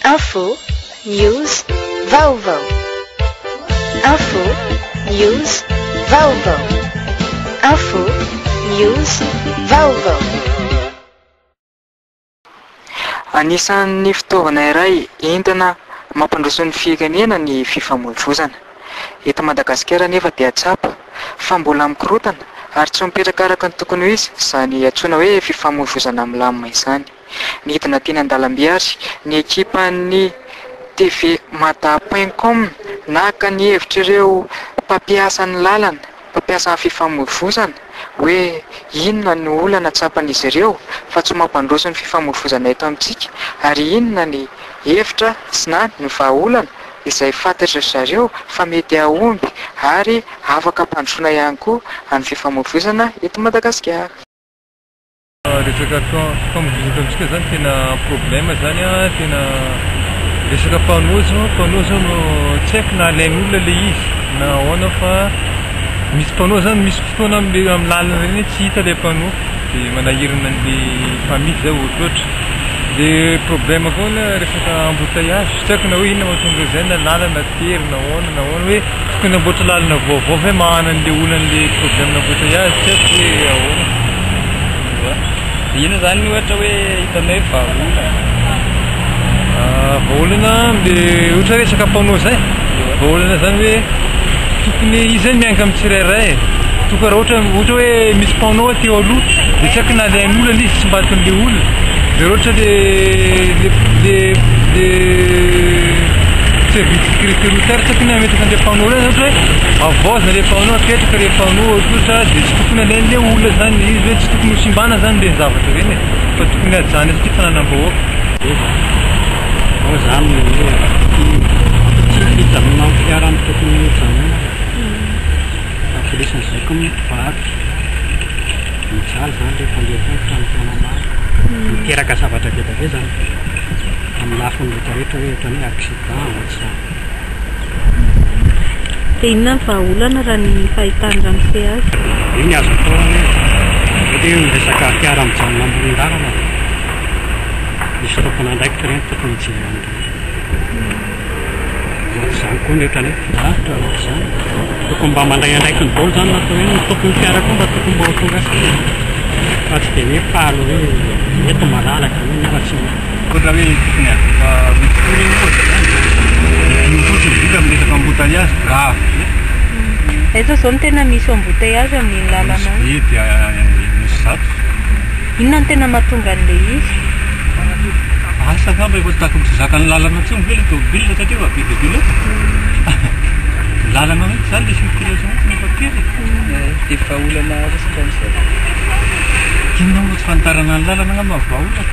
Info, News, Vaovao. Info, News, Vaovao. Info, News, Vaovao. Anisan'ny fitaovana iray entina mampandroso ny firenena ny fifamoivoizana. Eto Madagasikara anefa dia tsapa fa mbola mikorontana ary tsy mipetraka araka ny tokony ho izy izany antsoina hoe fifamoivoizana milamina izany. Nidina teny an-dalambe ary ny ekipan'ny TV Mada point com naka ny hevitr'ireo mpampiasa ny lalana, mpampiasa ny fifamoivoizana hoe inona no olana tsapan'izy ireo fa tsy mampandroso ny fifamoivoizana eto amintsika ary inona ny hevitra sy na ny vahaolana izay fantatry ry zareo fa mety hahomby ary afaka hampandrosoana ihany koa ny fifamoivoizana eto Madagasikara. Resaka fifamoivoizana eto amintsika zany tena problème zany an, tena resaka panneau zao, panneau zao no tsy haiko na alain'olona le izy na ahoana fa misy panneau zany misy fotoana amle amin'ny lalana ireny tsy hita le panneau de manahirana an'le mpamily zay ohatrohatra. Le problème koa anie resaka embouteillage, tsy haiko na hoe inona mahatonga an'izay na lalana tery na ahoana na ahoana hoe tokony hamboatra lalana vaovao ve mahana an'le olan'le problème embouteillage tsy haiko hoe ahoana. Dia inona izany ny ohatra hoe hitanao hoe vahaolana? Vahaolana amin'le ohatra hoe resaka panneau izay, vahaolana izany hoe tokony izy izany miankina amin'ny tsirairay e, tokony raha ohatra ohatra hoe misy panneau teo aloha dia tsy haiko na alain'olona ilay izy tsy mba ataon'ilay olona, dia raha ohatra le le le le service sécurité routière tsy haiko ny hametraka an'ilay panneau ireny ohatra hoe havaozina ilay panneau apetraka ilay panneau ohatra dia tsy tokony alain'ilay olona izany izy hoe tsy tokony ho simbana izany ireny zavatra ireny e, fa tokony hajana satria fananam-bahoaka. Ao izany ny hoe tsy fijanonan'ny fiara no tokony hijanonana fa filesan'izay koa ny mpivarotra. Mijaly izany ilay mpandeha tongotra amin'ny taona maro. Miteraka zavatra be dia be izany amin'ny lafiny rehetra rehetra hoe ohatran'ny hoe accident ohatr'izany. Dia inona ny vahaolana raha ny fahitan'i ramose azy? Io ny azo atao anie e. Ohatra hoe miresaka fiara mijanona amoron-dalana dia misy tompon'andraikitra ireny tokony hijery an'ireny. Ohatr'izany koa ny ohatran'ny hoe mpivarotra ohatr'izany. Tokony mba mandray andraikiny daholo izany na atao hoe ny tompon'ny fiara koa mba tokony mba ho tonga saina e. Fa tsy dia hoe faly hoe eto malalaka nefa tsy mety. Ohatra hoe tokony avoaka huit tours iny ohatra zany dia dimy fotsiny vita amin'ny resaka embouteillage grave be. Aiza zao no tena misy embouteillage amin'iny lalana iny? Misy be dia Anosizato. Inona no tena mahatonga an'ilay izy? Asa angamba efa takony tsy zakan'ny lalana intsony ve ilay tômôbila satria efa be dia be loatra. Ny lalana mihitsy izany ilay circulation mihitsy no efa tery e. Dia vahaolana resaka amin'izay. Inona moa tsy fanitarana ny lalana angamba ny vahaolana?